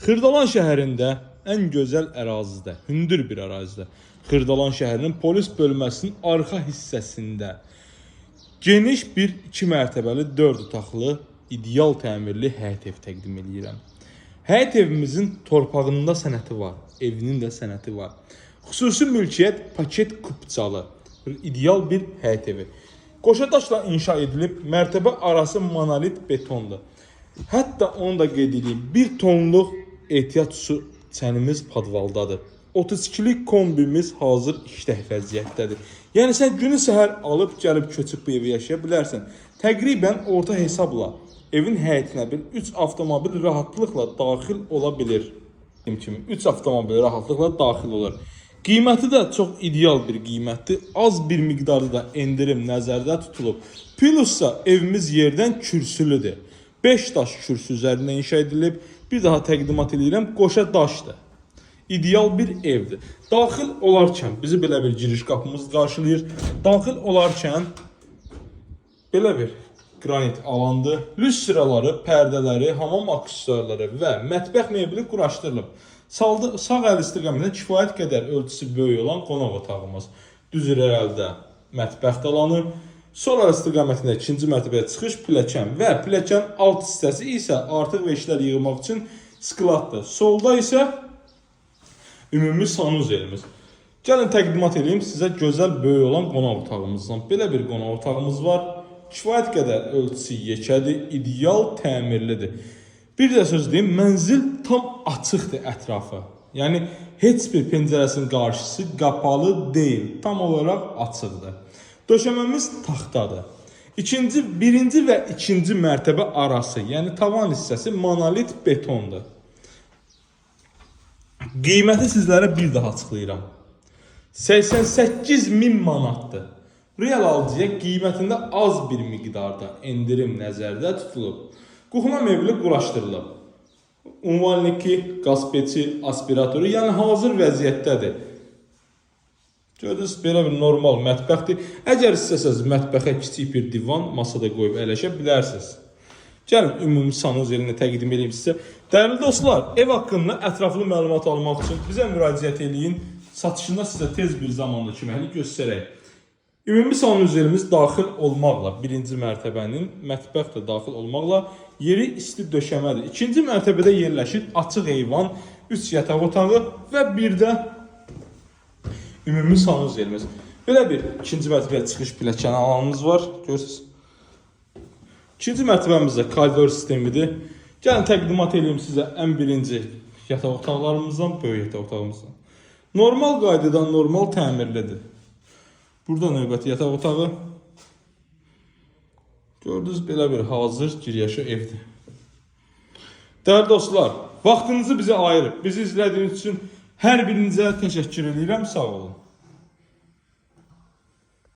Xırdalan şəhərində ən gözəl ərazidə, hündür bir ərazidə, Xırdalan şəhərinin polis bölməsinin arxa hissəsində geniş bir 2 mərtəbəli 4 otaqlı ideal təmirli həyət ev təqdim eləyirəm. Həyət evimizin torpağında sənəti var, evinin də sənəti var. Xüsusi mülkiyyət paket kupçalı, bir ideal bir həyət evi. Qoşa daşla inşa edilib, mərtəbə arası monolit betondur. Hətta onu da qeyd edeyim, 1 tonluq ehtiyat su çənimiz podvaldadır. 32-lik kombimiz hazır işlək vəziyyətdədir. Yəni sən günü səhər alıb gəlib köçüb bu evə yaşaya bilərsən. Təqribən orta hesabla evin həyətinə bir 3 avtomobil rahatlıqla daxil ola bilir. Dediyim kimi 3 avtomobil rahatlıqla daxil olur. Qiyməti də çox ideal bir qiymətdir. Az bir miqdarda da endirim nəzərdə tutulub. Plussa evimiz yerdən kürsülüdür. 5 daş kürsü üzərində inşa edilib. Bir daha təqdimat eləyirəm, qoşa daşdır. İdeal bir evdir. Daxil olarkən bizi belə bir giriş qapımız qarşılayır. Daxil olarkən belə bir qranit alandır. Lüstraları, pərdələri, hamam aksesuarları və mətbəx mebeli quraşdırılıb. Saldı, sağ əl istiqamətində kifayət qədər ölçüsü böyük olan qonaq otağımız. Düz irəlidə mətbəx alanı, sol əl istiqamətində ikinci mərtəbəyə çıxış pilləkən və pilləkən alt hissəsi isə artıq veşlər yığmaq üçün skladdır. Solda isə ümumi sanuzelimiz. Gəlin təqdimat edeyim sizə gözəl böyük olan qonaq otağımızdan. Belə bir qonaq otağımız var. Kifayət qədər ölçüsü yekədir, ideal təmirlidir. Bir də söz deyim, mənzil tam açıqdır ətrafı. Yəni heç bir pəncərəsinin qarşısı qapalı deyil, tam olaraq açıqdır. Döşəməmiz taxtadır. İkinci, birinci və ikinci mərtəbə arası, yəni tavan hissəsi monolit betondur. Qiyməti sizlərə bir daha açıqlayıram. 88 min manatdır. Real alıcıya qiymətində az bir miqdarda endirim nəzərdə tutulub. Kuxuna mebeli quraşdırılıb. Umvalniki, qaz peçi, aspiratoru, yəni hazır vəziyyətdədir. Gördünüz, belə bir normal mətbəxdir. Əgər istəsəz mətbəxə kiçik bir divan, masada qoyub əyləşə bilərsiniz. Gəlin ümumi sanuzelini təqdim edeyim sizə. Dəyərli dostlar, ev haqqında ətraflı məlumat almaq üçün bizə müraciət eləyin. Satışında sizə tez bir zamanda köməklik göstərək. Ümumi sanuzelimiz daxil olmaqla, birinci mərtəbənin mətbəx də daxil olmaqla yeri isti döşəmədir. İkinci mərtəbədə yerləşir açıq eyvan, 3 yataq otağı və bir də ümumi sanuzelimiz. Belə bir ikinci mərtəbəyə çıxış pilləkəni alanımız var. Görürsüz. İkinci mərtəbəmizdə koridor sistemidir. Gəlin təqdimat edeyim sizə ən birinci yataq otaqlarımızdan, böyük yataq otağımızdan. Normal qaydada normal təmirlidir. Burada növbəti yataq otağı. Gördünüz, belə bir hazır giryaşı evdir. Dəyərli dostlar, vaxtınızı bizə ayırıb, bizi izlədiyiniz üçün hər birinizə təşəkkür edirəm. Sağ olun.